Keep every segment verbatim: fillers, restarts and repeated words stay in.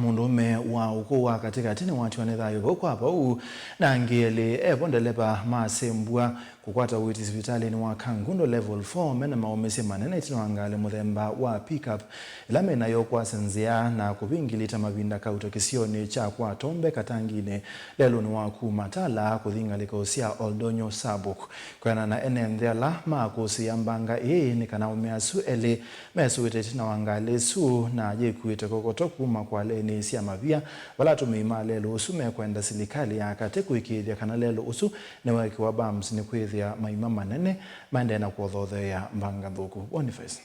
Mũndũũme wa ũkũũ wa katĩkatĩ nĩwatiwa nĩ thayũ vau kwa vau, na angĩ elĩ evo ndeleva masembwa kũkwata ũiiti sivitalĩnĩ wa Kangundo Level four mena maũmĩsye manene ĩtina wa ngalĩ mũthemba wa pickup ĩla menayo kwasya nzĩa na kũvingilita mavinda kauta kĩsionĩ kya Kwa Tombe Katanginĩ lelũnĩ wa kuma Tala kũthi ngalĩko sya Oldonyo Sabuk. Kwĩanana na ene nthĩ ala makũsĩĩa mbanga ĩĩ, nĩ kana aũme asu elĩ mesũĩte ĩtina wa ngalĩ ĩsu na yĩkuĩte kokoto kuma kwa lenĩ sya mavia, vala atũmĩi ma lelũ ũsu mekwenda silikalĩ ya katĩ kũĩkĩĩthya kana lelũ ũsu nĩweekĩwa bumps nĩkwĩthĩa maima manene maendee na kũthootheea mbanga nthũku. Boniface.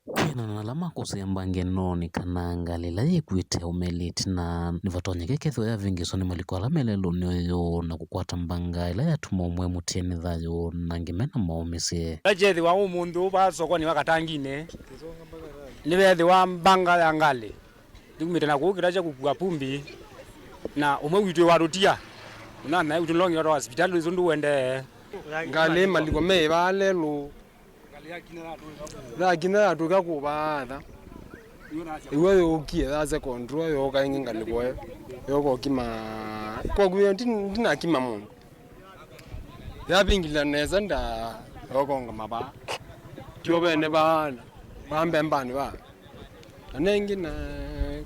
Kwĩanana na ala makũsĩĩa mbanga ĩno, nĩ kana ngalĩ ĩla yĩkuĩte aũme elĩ ĩtina nĩvatonyeke kethĩwa yavĩngĩĩswa nĩ maliko ala me lelũnĩ ũyũ na kũkwata mbanga ĩla yatuma ũmwe mũtie nĩ thayũ na angĩ mena maũmĩsye. Ĩla kyethĩwa ũmũnthĩ ũũ vaa sokonĩ wa Katanginĩ, nĩveethĩwa mbanga ya ngalĩ. Ndikumĩte na kũu kĩla kya kũkua pumbi, na ũmwe witũ watũtia. Ũnana witũ nongi watwa hospitali ũsu ndũendee. Ngalĩ maliko me vaa lelũ. Yakinya yatũka kũvaatha. Iwe yũkie yase control, yũka ĩngĩ ngalĩko ĩyo. Yũka ũkima. Kwa kuyo ndinakima mũndũ. Yavingila nesa nda yokongama vaa. Kyovene vaa, vaa mbembanĩ vaa. Na nengĩ na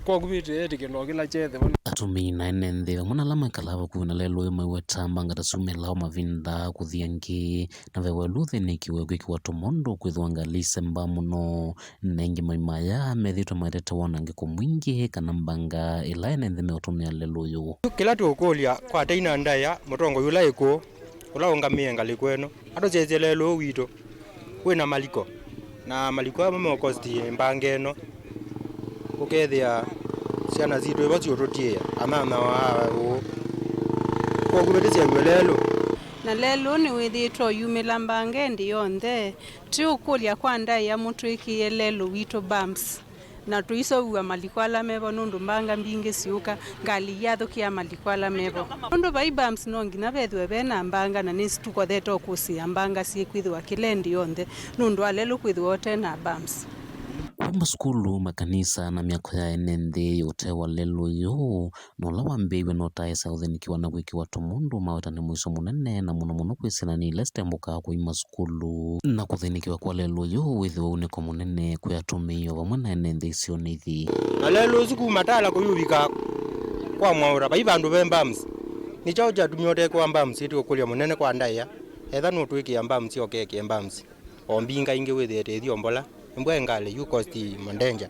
kwakuvĩte etĩkĩlo kĩla kyethĩwa. Atũmĩi na ene nthĩ vamwe na ala mekalaa vakuvĩ na lelũ ũyũ maiweta mbanga ta syumĩlaa o mavinda kũthi angĩ, na ve welu ũthĩnĩkiwe kwĩkĩwa tũmondũ kwĩthĩwa ngalĩ isemba mũno. Na ĩngĩ maima aya methĩĩtwe maetete wanangĩko mwingĩ kana mbanga ĩla ene nthĩ meũtũmĩa lelũ ũyũ. Kĩla tũũkũlya kwa tei na ndaĩa, mũtongoi ũla ĩkũũ, ũla ũngamĩe ngalĩko ĩno, atũsyaĩĩsye lelũ ũũ witũ wĩ na maliko, na maliko amwe meũkosti mbanga ĩno, ũkethĩa syana sitũ ivo siũtũtiĩa, anyanyawa ũũ. Kwoou nĩtũsyaĩwe lelũ. Na lelũ nĩwĩthĩĩtwe ũyumĩla mbanga ĩndĩ yonthe. Tũũkũlya kwa ndaĩa mũtwĩkĩĩe lelũ witũ bumps, na tũiseũvw'a maliko ala mevo, nũndũ mbanga mbingĩ siũka, ngalĩ iyathũkĩa maliko ala mevo. Nũndũ vai bumps, no nginya vethĩwe ve na mbanga, na nĩsĩ tũkothete ũkũsĩĩa mbanga syĩkwĩthĩwa kĩla ĩndĩ yonthe, nũndũ wa lelũ kwĩthĩwa ũte na bumps. Kwĩ masukulu, makanisa, na myako ya ene nthĩ yũtewa lelũ ũyũ, na ũla wambĩĩiw'e nũtaĩsa ũthĩnĩkĩwa na kwĩkĩwa tũmondũ maweta nĩ mũisyo mũnene, na mũno mũno kwĩ syana nini ila sitembũkaa kũima sukulu. Na kũthĩnĩkĩwa kwa lelũ ũyũ wĩthĩwa ũunĩko mũnene kwĩ atũmĩi o vamwe na ene nthĩ isionĩ ithi. Na lelũ ũsu kuma Tala kũyũvika kwa Mwaũra, vai vandũ ve bumps. Nĩ kyaũ kyatumie ũtekĩwa bumps? Ĩtĩ ũkũlyo mũnene kwa ndaĩa, etha nũtwĩkĩa bumps, okekĩe bumps. O mbinga ingĩ wĩthĩĩte ĩthi ombola, ĩmbwa ĩ ngalĩ, yu cost ma danger.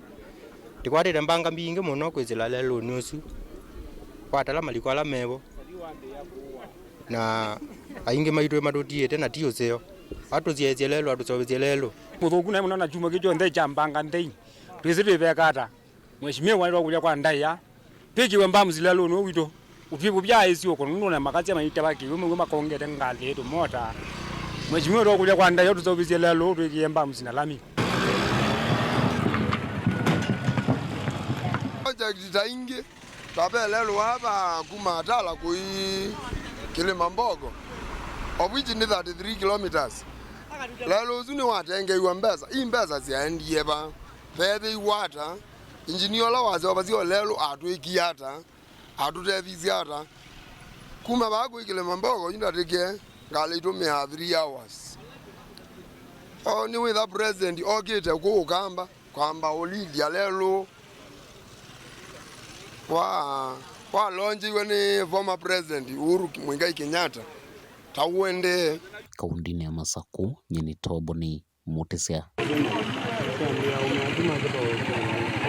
Tĩkwatĩte mbanga mbingĩ mũno kwĩsĩla lelũnĩ ũsu, kwa tala maliko ala mevo, na aingĩ maitũ matũtiĩte na ti ũseo. Atũsyaĩĩsye lelũ, atũseũvĩsye lelũ. Mũthũku naĩ mũno na kyumwa kĩ kyonthe kya mbanga nthei, twĩsĩ twĩveka ata? Mheshimiwa, nĩtwakũlya kwa ndaĩa, twĩkĩwe bumps lelũnĩ ũũ witũ. Ũtwĩ kũvya ĩsi ũkũnũ nũndũ na makasya maitava kĩw'ũ maw'o makongete ngalĩ ĩtũ mota. Mheshimiwa, nĩtwakũlya kwa ndaĩa ũtũseũvĩsye lelũ, twĩkĩe bumps na lami. Project ta ingĩ, ta ve lelũ wa va kuma Tala kũi Kĩlĩma Mbogo, of which nĩ thirty-three kilometers. Lelũ ũsu nĩwatengeiwe mbesa, i mbesa syaendie va? Veethĩiwe ata? Engineer ũla waseũvasya o lelũ atwĩkie ata? Atũtethisye ata? Kuma vaa kũi Kĩlĩma Mbogo yu ndatĩke ngalĩ itũmĩaa three hours. O nĩwĩtha president okĩte kũũ Ũkamba kwamba ũlilya lelũ wa, walonjiwe nĩ former president Uhuru Muigai Kenyatta ta ũendee. Kaundinĩ ya Masakũ, nyie nĩ Toboni Mũtĩsya.